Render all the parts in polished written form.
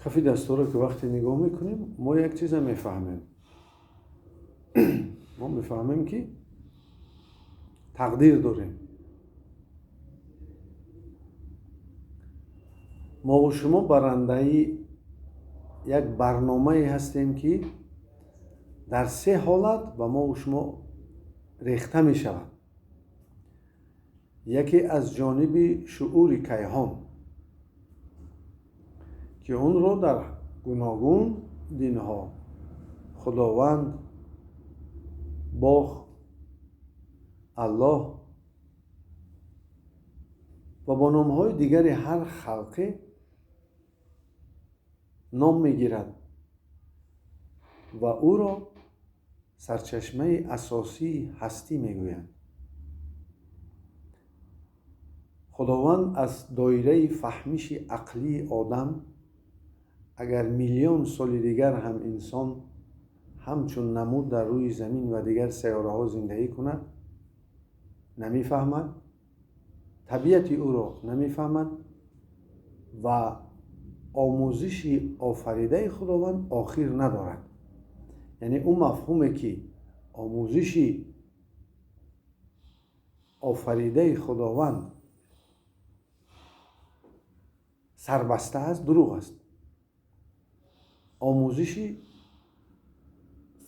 Кафи дастуро ки вақте нигоҳ мекунем, мо як чиза мефаҳмем. Мо мефаҳмем, ки тақдир дорем. Мову шумо барандаи як барномае ҳастем, ки дар се ҳолат ба мову шумо рехта мешавад. Яке аз ҷониби шуури кайҳон, ки онро дар гуногун динҳо Худованд, Боғ, Аллоҳ ва бо номҳои дигари ҳар халқе ном мегирад ва ӯро сарчашмаи асосии ҳастӣ мегӯянд. Худованд аз доираи фаҳмиши ақлии одам агар миллион соли дигар ҳам инсон ҳамчун намуд дар рӯи замин ва дигар сайёраҳо зиндагӣ кунад, намефаҳмад, табиати ӯро намефаҳмад ва омӯзиши офаридаи Худованд охир надорад. Яъне ӯ мафҳуме ки омӯзиши офаридаи Худованд сарбаста аст, дурӯғ аст. Омӯзиши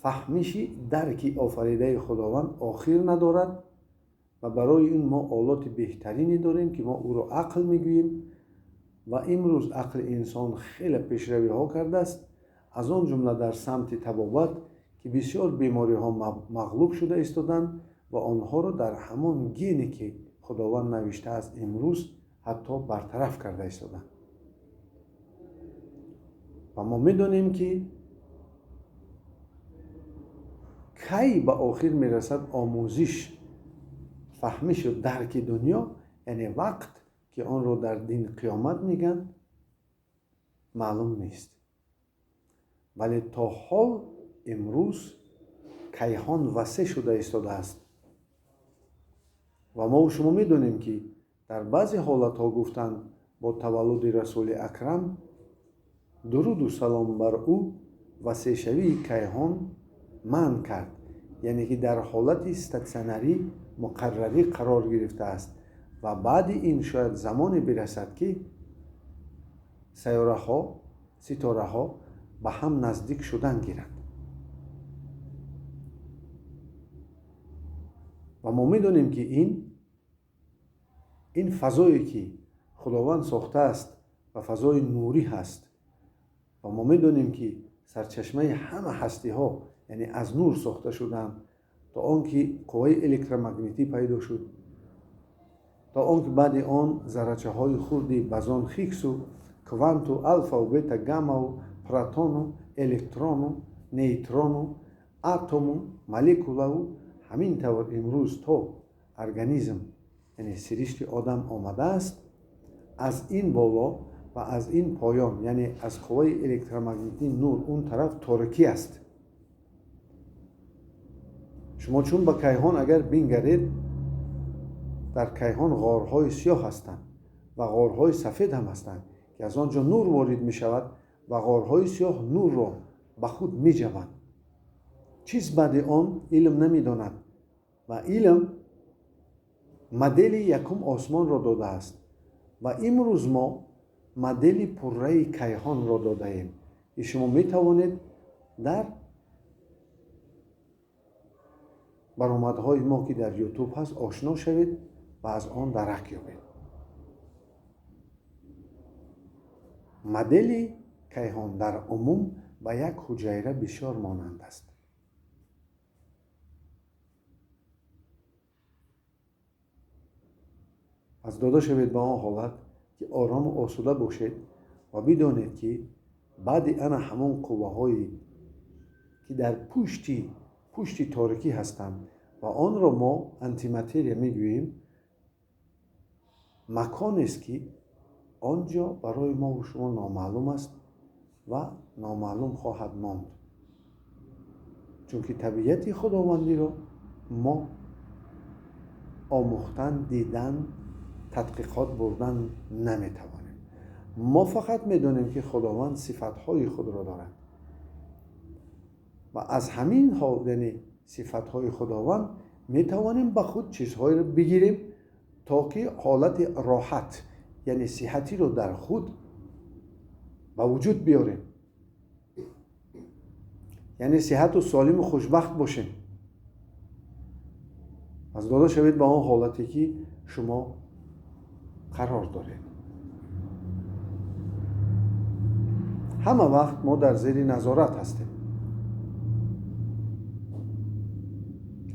фаҳмиши дарки офаридаи Худованд охир надорад ва барои ин мо олоти беҳтарине дорем, ки мо ӯро ақл мегӯем ва имрӯз ақли инсон хеле пешравиҳо кардааст, аз он ҷумла дар самти табобат, ки бисёр бемориҳо мағлуб шуда истоданд ва онҳоро дар ҳамон гене ки Худованд навиштааст имрӯз ҳатто бартараф карда истоданд. Ва мо медонем, ки кай ба охир мерасад омӯзиш, фаҳмишу дарки дунё, яъне вақт, ки онро дар дин қиёмат мегӯянд, маълум нест. Вале то ҳол имрӯз кайҳон васеъ шуда истодааст. Ва мо шумо медонем, ки дар баъзе ҳолатҳо гуфтанд бо таваллуди Расули Акрам дуруду салом бар ӯ васеъшавии кайҳон манъ кард, яъне ки дар ҳолати статсионарӣ муқаррарӣ қарор гирифтааст ва баъди ин шояд замоне бирасад, ки сайёраҳо, ситораҳо ба ҳам наздик шудан гиранд. Ва мо медонем, ки ин фазое ки Худованд сохтааст ва фазои нурӣ ҳаст, ва мо медонем, ки сарчашмаи ҳама ҳастиҳо, яъне аз нур сохта шуданд, то он ки қувваи электромагнитӣ пайдо шуд, то он ки баъди он заррачаҳои хурди бозон Хиггсу, кванту, алфау, бета, гаммау, протону, электрону, нейтрону, атому, молекулаву ҳамин тавр имрӯз то организм, яъне сиришти одам омадааст, аз ин боло ва аз ин поён, яъне аз қувваи электромагнитии нур он тараф торикӣ аст. Шумо чун ба кайҳон агар бингаред, дар кайҳон ғорҳои сиёҳ ҳастанд ва ғорҳои сафед ҳам ҳастанд, ки аз он ҷо нур ворид мешавад ва ғорҳои сиёҳ нурро ба худ меҷаванд. Чиз баъди он илм намедонад ва илм модели якум осмонро додааст ва имрӯз мо модели пурраи кайҳонро додаем, ки шумо метавонед дар баромадҳои мо, ки дар YouTube ҳаст, ошно шавед ва аз он дарак ёбед. Модели кайҳон дар умум ба як ҳуҷайра бисёр монанд аст. Пас дода шавед ба он ҳолат, ки орому осуда бошед ва бидонед, ки баъди ана ҳамон қувваҳое, ки дар пушти торикӣ ҳастанд ва онро мо антиматерия мегӯем, маконест, ки он ҷо барои мову шумо номаълум аст ва номаълум хоҳад монд. Чунки табиати Худовандиро мо омӯхтан, дидан, тадқиқот бурдан наметавонем. Мо фақат медонем, ки Худованд сифатҳои худро дорад ва аз ҳамин ҳол, яъне сифатҳои Худованд, метавонем ба худ чизҳоеро бигирем, то ки ҳолати роҳат, яъне сиҳатиро дар худ ба вуҷуд биёрем, яъне сиҳату солиму хушбахт бошем. Пас дода шавед ба он ҳолате, ки шумо қарор доред. Ҳама вақт мо дар зери назорат ҳастем.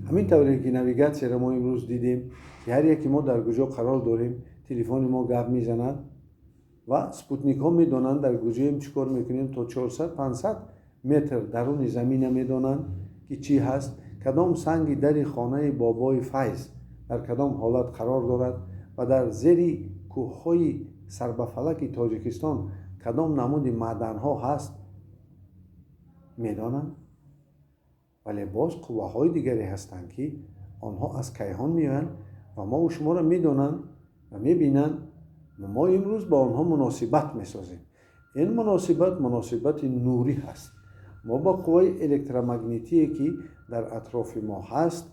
Ҳамин тавре ки навигатсияро мо имрӯз дидем, ки ҳар яке мо дар куҷо қарор дорем, телефони мо гап мезанад ва спутникҳо медонанд дар куҷоем, чӣ кор мекунем, то 400-500 метр даруни замина медонанд, ки чӣ ҳаст, кадом санги дари хонаи бобои Файз дар кадом ҳолат қарор дорад ва дар зери кӯҳҳои сарбафалаки Тоҷикистон кадом намуди маъданҳо ҳаст, медонанд. Вале боз қувваҳои дигаре ҳастанд, ки онҳо аз кайҳон меоянд ва мову шуморо медонанд ва мебинанд ва мо имрӯз ба онҳо муносибат месозем. Ин муносибат муносибати нурӣ ҳаст. Мо ба қувваи электромагнитие, ки дар атрофи мо ҳаст,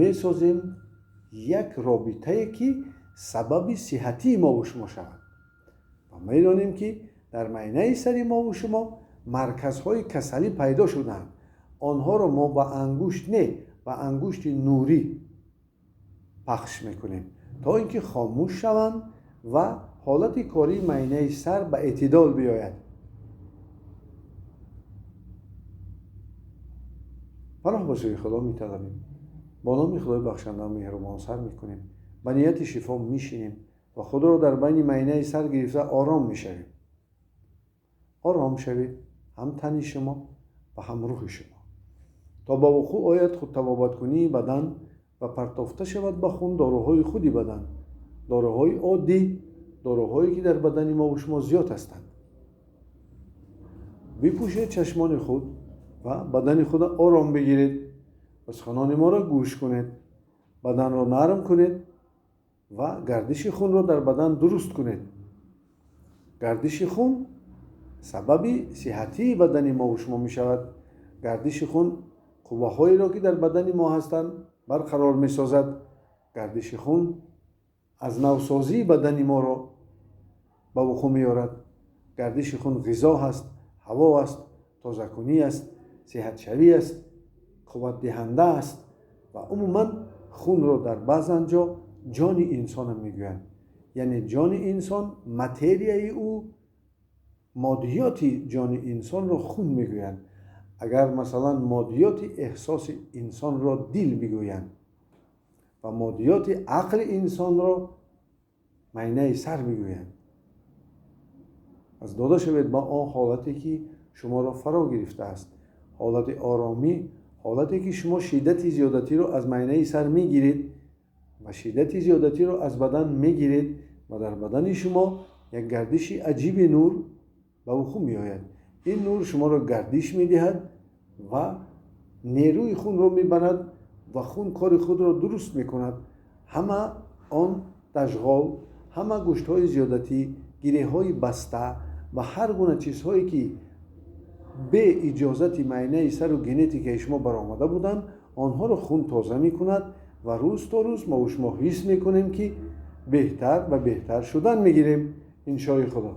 месозем як робитае, ки сабаби сиҳатии мову шумо шавад. Ва медонем, ки дар майнаи сари мову шумо марказҳои касалӣ пайдо шуданд. Онҳоро мо ба ангушт не, ба ангушти нурӣ пахш мекунем, то ин ки хомӯш шаванд ва ҳолати кории майнаи сар ба эътидол биёяд. Паноҳ ба сӯи Худо металабем. Бо номи Худои бахшанда меҳрубон сар мекунем. Ба нияти шифо мешинем ва худро дар байни майнаи сар гирифта ором мешавем. Ором шавед ҳам тани шумо ва ҳам рӯҳи шумо, то ба вуқӯъ ояд худтавобаткунии бадан ва партофта шавад ба хун доруҳои худи бадан, доруҳои оддӣ, доруҳое ки дар бадани мо ва шумо зиёд ҳастанд. Бипӯшед чашмони худ ва бадани худро ором бигиред ва суханони моро гӯш кунед, баданро нарм кунед ва гардиши хунро дар бадан дуруст кунед. Гардиши хун сабаби сиҳатии бадани мо ва шумо мешавад. Гардиши хун қувваҳоеро, ки дар бадани мо ҳастанд, барқарор месозад. Гардиши хун аз навсозии бадани моро ба вуқӯъ меорад. Гардиши хун ғизо ҳаст, ҳаво аст, тозакунӣ аст, сиҳатшавӣ аст, қувватдиҳанда аст ва умуман хунро дар баъзан ҷо ҷони инсонам мегӯянд. Яъне ҷони инсон, материяи ӯ, моддиёти ҷони инсонро хун мегӯянд. Агар масалан моддиёти эҳсоси инсонро дил бигӯянд ва моддиёти ақли инсонро майнаи сар бигӯянд. Пас дода шавед ба он ҳолате, ки шуморо фаро гирифтааст, ҳолати оромӣ, ҳолате, ки шумо шиддати зиёдатиро аз майнаи сар мегиред ва шиддати зиёдатиро аз бадан мегиред ва дар бадани шумо як гардиши аҷиби нур ба вуқӯъ меояд. Ин нур шуморо гардиш медиҳад ва нерӯи хунро мебарад ва хун кори худро дуруст мекунад. Ҳама он дажғол, ҳама гӯштҳои зиёдатӣ, гиреҳҳои баста ва ҳар гуна чизҳое, ки бе иҷозати майнаи сару генетикаи шумо баромада буданд, онҳоро хун тоза мекунад ва рӯз то рӯз мо шумо ҳис мекунем, ки беҳтар ва беҳтар шудан мегирем, иншои Худо.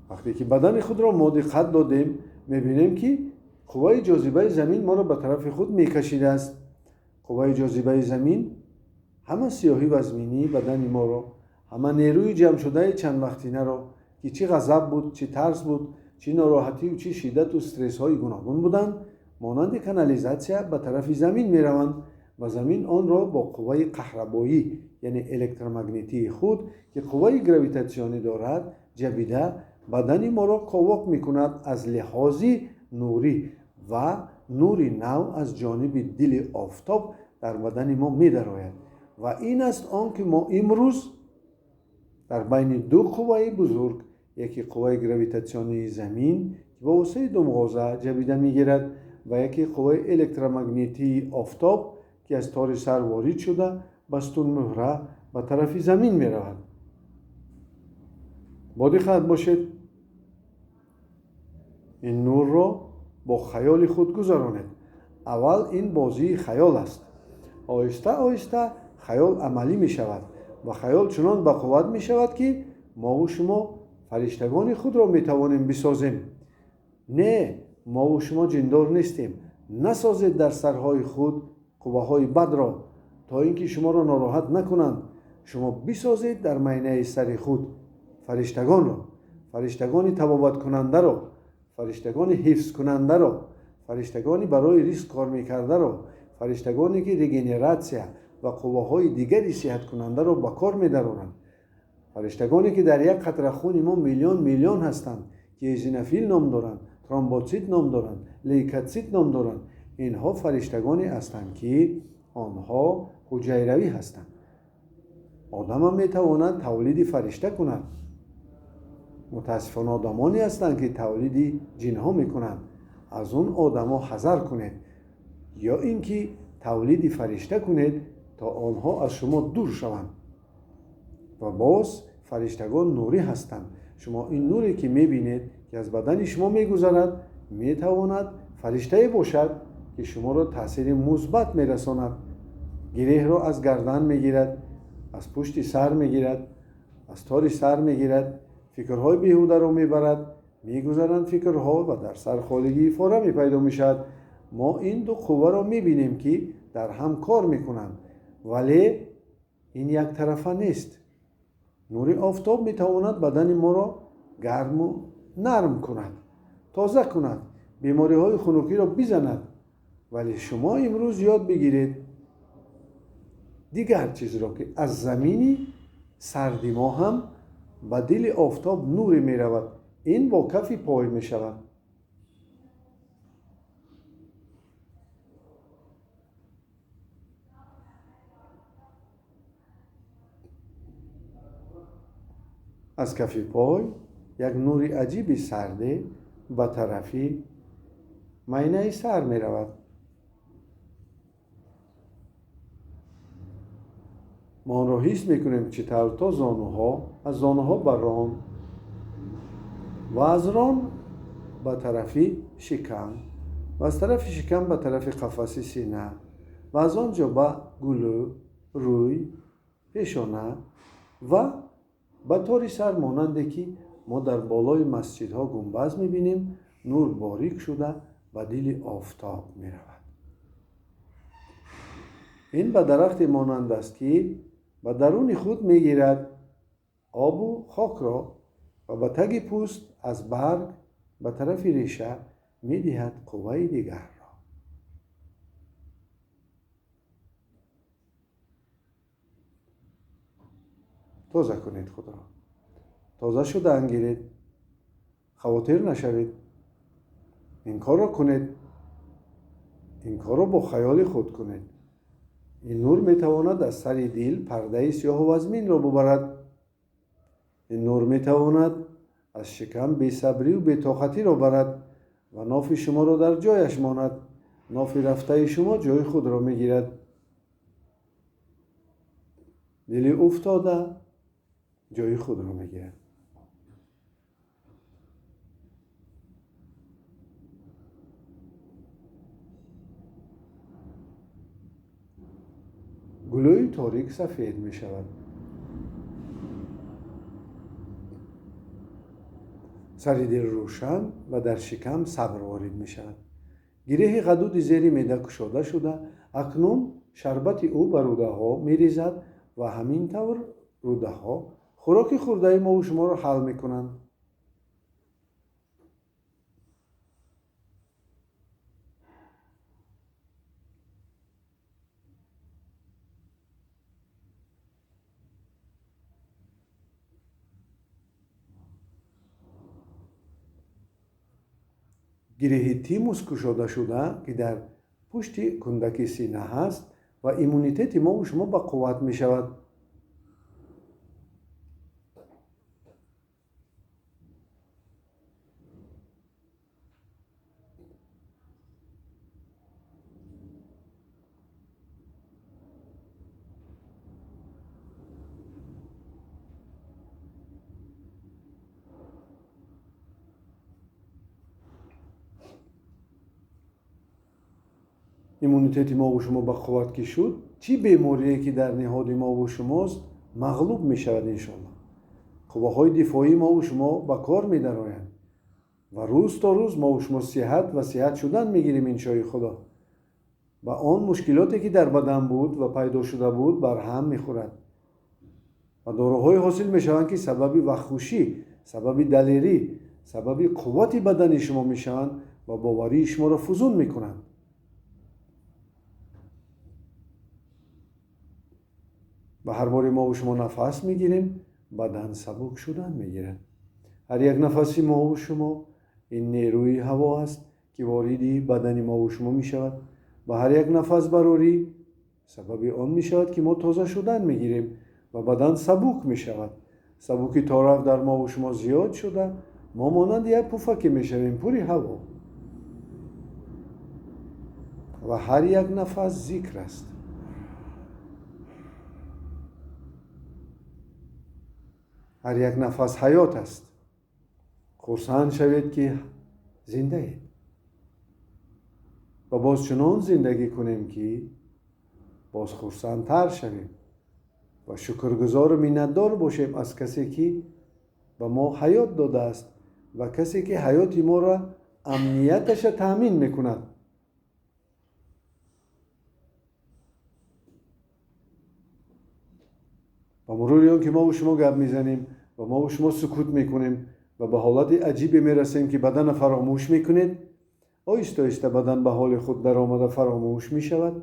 Вақте ки бадани худро мо диққат додем, мебинем, ки қувваи ҷозибаи замин моро ба тарафи худ мекашидааст. Қувваи ҷозибаи замин ҳама сиёҳӣ вазминии бадани моро, ҳама нерӯи ҷамъшудаи чандвақтинаро, ки чӣ ғазаб буд, чӣ тарс буд, чӣ нороҳатию чӣ шиддату стрессҳои гуногун буданд, монанди канализатсия ба тарафи замин мераванд ва замин онро бо қувваи қаҳрабоӣ, яъне электромагнитии худ, ки қувваи гравитатсионӣ дорад, ҷабида бадани моро ковок мекунад аз лиҳози нурӣ ва нури нав аз ҷониби дили офтоб дар бадани мо медарояд. Ва ин аст он, ки мо имрӯз дар байни ду қувваи бузург, яке қувваи гравитатсионии замин, ки ба воситаи думғоза ҷабида мегирад, ва яке қувваи электромагнитии офтоб, ки аз тори сар ворид шуда ба стунмуҳра ба тарафи замин меравад. Бо диққат бошед, ин нурро бо хаёли худ гузаронед. Аввал ин бозии хаёл аст. Оҳиста оҳиста хаёл амалӣ мешавад ва хаёл чунон ба қувват мешавад, ки мову шумо фариштагони худро метавонем бисозем. Не, мову шумо ҷиндор нестем. Насозед дар сарҳои худ қувваҳои бадро, то ин ки шуморо нороҳат накунанд. Шумо бисозед дар майнаи сари худ фариштагонро, фариштагони табобаткунандаро, фариштагони ҳифзкунандаро, фариштагони барои ризқ кор мекардаро, фариштагоне ки регенератсия ва қувваҳои дигари сиҳаткунандаро ба кор медароранд, фариштагоне ки дар як қатра хуни мо миллион миллион ҳастанд, ки эзинофил ном доранд, тромботсит ном доранд, лейкотсит ном доранд. Инҳо фариштагоне ҳастанд, ки онҳо ҳуҷайравӣ ҳастанд. Одамам метавонад тавлиди фаришта кунад. Мутаассифона одамоне ҳастанд, ки тавлиди ҷинҳо мекунанд. Аз он одамо ҳазар кунед, ё ин ки тавлиди фаришта кунед, то онҳо аз шумо дур шаванд. Ва боз фариштагон нурӣ ҳастанд. Шумо ин нуре ки мебинед, ки аз бадани шумо мегузарад, метавонад фариштае бошад, ки шуморо таъсири мусбат мерасонад. Гиреҳро аз гардан мегирад, аз пушти сар мегирад, аз тори сар мегирад, фикрҳои беҳударо мебарад. Мегузаранд фикрҳо ва дар сар холигии фораме пайдо мешавад. Мо ин ду қувваро мебинем, ки дар ҳам кор мекунанд, вале ин яктарафа нест. Нури офтоб метавонад бадани моро гарму нарм кунад, тоза кунад, бемориҳои хунукиро бизанад. Вале шумо имрӯз ёд бигиред дигар чизро, ки аз замини сарди мо ҳам ба дили офтоб нуре меравад. Ин бо кафи пой мешавад. Аз кафи пой як нури аҷиби сарде ба тарафи майнаи сар меравад. Мо онро ҳис мекунем, чӣ тавр то зонуҳо, аз зонуҳо ба рон ва аз рон ба тарафи шикам ва аз тарафи шикам ба тарафи қафаси сина ва аз он ҷо ба гулӯ, рӯй, пешона ва ба тори сар, монанде ки мо дар болои масҷидҳо гунбаз мебинем, нур борик шуда ба дили офтоб меравад. Ин ба дарахте монанд аст, ки ба даруни худ мегирад обу хокро ва ба таги пӯст аз барг ба тарафи реша медиҳад қувваи дигарро. Тоза кунед худро. Тоза шуда ангиред. Хавотир нашавед. Ин корро кунед. Ин корро бо хаёли худ кунед. Ин нур метавонад аз сари дил пардаи сиёҳу вазминро бубарад. Ин нур метавонад аз шикам бесабрию бетоқатиро барад ва нофи шуморо дар ҷояш монад. Нофи рафтаи шумо ҷои худро мегирад. Дили уфтода ҷои худро мегирад. Гулӯи торик сафед мешавад. Сари дил рӯшан ва дар шикам сабр ворид мешавад. Гиреҳи ғадуди зери меъда кушода шуда, акнун шарбати ӯ ба рӯдаҳо мерезад ва ҳамин тавр рӯдаҳо хӯроки хӯрдаи мову шуморо ҳал мекунанд. Гиреҳи тимус кушода шуда, ки дар пушти кундаки сина ҳаст ва иммунитети мову шумо ба қувват мешавад. Иммунитети мову шумо ба қувват ки шуд, чӣ беморие ки дар ниҳоди мову шумост, мағлуб мешавад иншоаллоҳ. Қувваҳои дифоии мову шумо ба кор медароянд ва рӯз то рӯз мову шумо сиҳат ва сиҳат шудан мегирем иншои Худо. Ва он мушкилоте ки дар бадан буд ва пайдо шуда буд барҳам мехӯрад ва доруҳое ҳосил мешаванд, ки сабаби вақтхушӣ, сабаби далерӣ, сабаби қуввати бадани шумо мешаванд ва боварии шуморо фузун мекунанд. Ва ҳар боре мову шумо нафас мегирем, бадан сабук шудан мегирад. Ҳар як нафаси мову шумо ин нерӯи ҳаво аст, ки вориди бадани мову шумо мешавад ва ҳар як нафас барорӣ сабаби он мешавад, ки мо тоза шудан мегирем ва бадан сабук мешавад. Сабукӣ торафт дар мову шумо зиёд шуда, мо монанди як пуфаке мешавем пури ҳаво. Ва ҳар як нафас зикр аст. Ҳар як нафас ҳаёт аст. Хурсанд шавед, ки зиндаед ва боз чунон зиндагӣ кунем, ки боз хурсандтар шавем ва шукргузору миннатдор бошем аз касе, ки ба мо ҳаёт додааст ва касе, ки ҳаёти моро амнияташа таъмин мекунад. Ба мурури он ки мову шумо гап мезанем ва мову шумо сукут мекунем ва ба ҳолати аҷибе мерасем, ки баданро фаромӯш мекунед, оҳиста оҳиста бадан ба ҳоли худ даромада фаромӯш мешавад.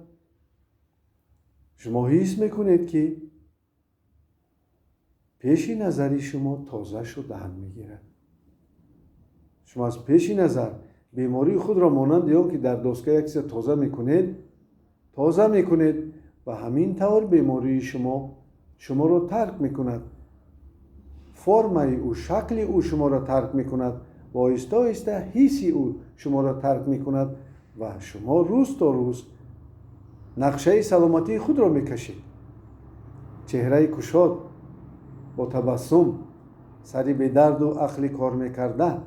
Шумо ҳис мекунед, ки пеши назари шумо тоза шудан мегирад. Шумо аз пеши назар бемории худро монанди он ки дар доска як чиза тоза мекунед, тоза мекунед ва ҳамин тавр бемории шумо шуморо тарк мекунад. Формаи ӯ, шакли ӯ шуморо тарк мекунад ва оҳиста оҳиста ҳисси ӯ шуморо тарк мекунад ва шумо рӯз то рӯз нақшаи саломатии худро мекашед. Чеҳраи кушод бо табассум, сари бедарду ақли кор мекарда,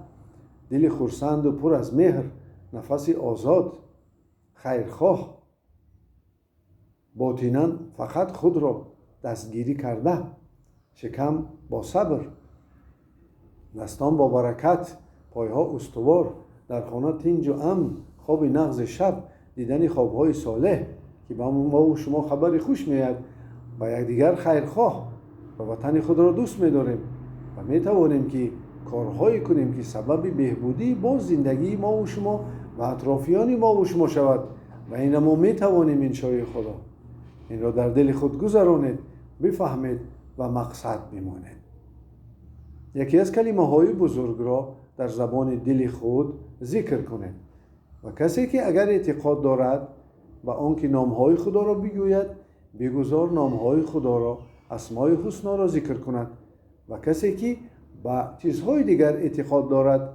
дили хурсанду пур аз меҳр, нафаси озод, хайрхоҳ, ботинан фақат худро дастгирӣ карда, шикам бо сабр, дастон бо баракат, пойҳо устувор, дар хона тинҷу амн, хоби нағзи шаб, дидани хобҳои солеҳ, ки ба мову шумо хабари хуш меояд, ба якдигар хайрхоҳ ва ватани худро дӯст медорем ва метавонем, ки корҳое кунем, ки сабаби беҳбудии боз зиндагии мову шумо ва атрофиёни мову шумо шавад. Ва ина мо метавонем иншои Худо. Инро дар дили худ гузаронед, бифаҳмед ва мақсад бимонед. Яке аз калимаҳои бузургро дар забони дили худ зикр кунед ва касе ки агар эътиқод дорад ба он ки номҳои Худоро бигӯяд, бигузор номҳои Худоро, асмои ҳусноро зикр кунад. Ва касе ки ба чизҳои дигар эътиқод дорад,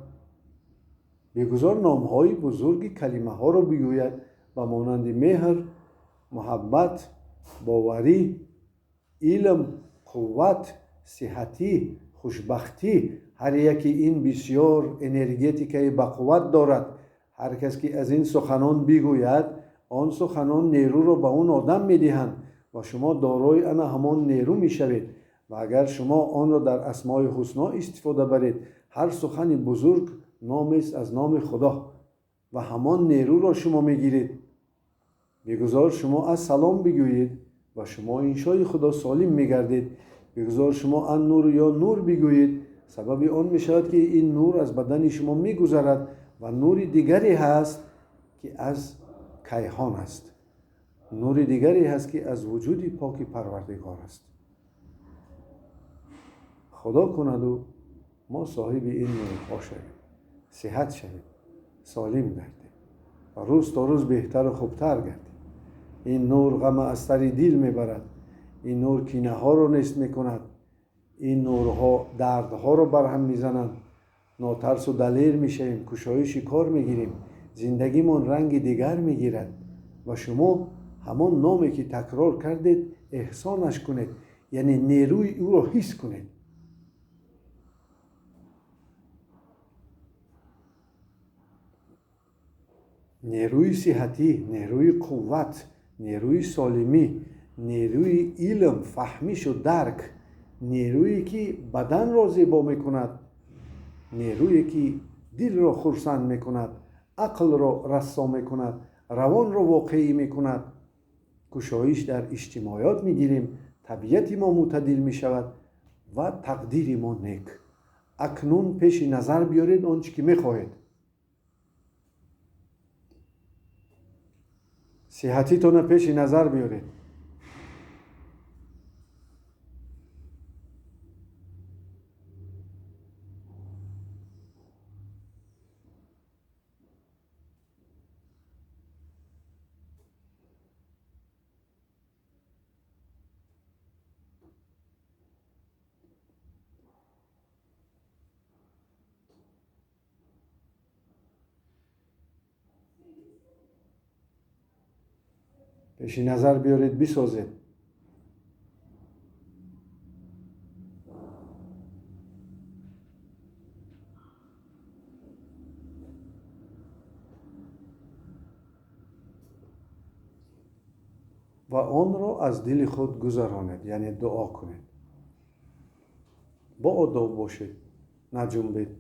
бигузор номҳои бузурги калимаҳоро бигӯяд, ба монанди меҳр, муҳаббат, боварӣ, илм, қувват, сиҳатӣ, хушбахтӣ. Ҳар яке ин бисёр энергетикаи бақувват дорад. Ҳар кас ки аз ин суханон бигӯяд, он суханон нерӯро ба он одам медиҳанд ва шумо дорои ана ҳамон нерӯ мешавед. Ва агар шумо онро дар асмои ҳусно истифода баред, ҳар сухани бузург номест аз номи Худо ва ҳамон нерӯро шумо мегиред. Бигузор шумо аз салом бигӯед ва шумо иншои Худо солим мегардед. Бигузор шумо ан нур ё нур бигӯед, сабаби он мешавад, ки ин нур аз бадани шумо мегузарад ва нури дигаре ҳаст, ки аз кайҳон аст, нури дигаре ҳаст, ки аз вуҷуди поки Парвардигор аст. Худо кунаду мо соҳиби ин нурҳо шавем, сиҳат шавем, солим гардем ва рӯз то рӯз беҳтару хубтар гардем. Ин нур ғама аз сари дил мебарад, ин нур кинаҳоро нест мекунад, ин нурҳо дардҳоро барҳам мезананд. Нотарсу далер мешавем, кушоиши кор мегирем, зиндагимон ранги дигар мегирад ва шумо ҳамон номе ки такрор кардед эҳсонаш кунед, яъне нерӯи ӯро ҳис кунед. Нерӯи сиҳатӣ, нерӯи қувват, нерӯи солимӣ, нерӯи илм, фаҳмишу дарк, нерӯе ки баданро зебо мекунад, нерӯе ки дилро хурсанд мекунад, ақлро рассо мекунад, равонро воқеӣ мекунад. Кушоиш дар иҷтимоиёт мегирем, табиати мо мӯътадил мешавад ва тақдири мо нек. Акнун пеши назар биёред он чӣ ки мехоҳед. Сиҳатитонро пеши назар биёред. Пеши назар биёред, бисозед. Ва онро аз дили худ гузаронед, яъне дуо кунед. Бо одоб бошед, наҷунбед.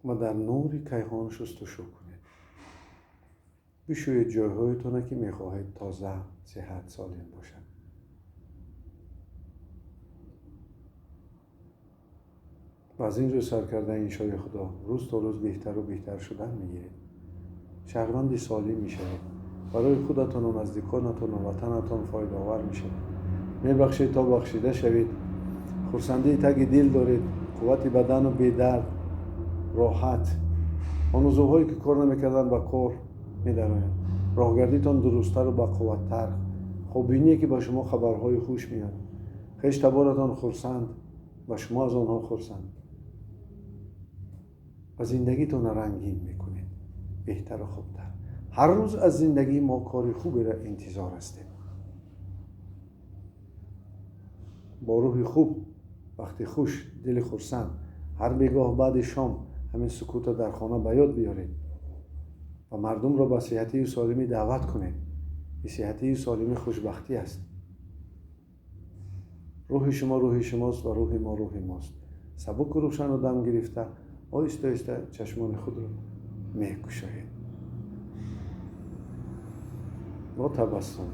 Ва дар нури кайҳон шустушӯ кунед. Бишӯед ҷойҳоятонро, ки мехоҳед тоза, сиҳат, солим бошад. Ва аз ин рӯз сар карда, иншои Худо, рӯз то рӯз беҳтару беҳтар шудан мегиред. Шаҳрванди солим мешавед. Барои худатону наздиконатону ватанатон фоидаовар мешавед. Мебахшед то бахшида шавед. Хурсандии таги дил доред, қуввати бадану бедард, роҳат. Он узвҳое ки кор намекарданд, ба кор медароянд. Роҳгардитон дурусттару бақувваттар. Хоббиние ки ба шумо хабарҳои хуш меорад. Хештаборатон хурсанд ва шумо аз онҳо хурсанд. Ва зиндагитонро рангин мекунед, беҳтару хубтар. Ҳар рӯз аз зиндагии мо кори хуберо интизор ҳастем. Бо рӯҳи хуб, вақти хуш, дили хурсанд, ҳар бегоҳ баъди шом ҳамин сукутро дар хона ба ёд биёред ва мардумро ба сиҳатию солимӣ даъват кунед. Ин сиҳатию солимӣ хушбахтӣ аст. Рӯҳи шумо рӯҳи шумост ва рӯҳи мо рӯҳи мост. Сабуку рӯшану дам гирифта, оҳиста оҳиста чашмони худро мекушоед. Бо табассум.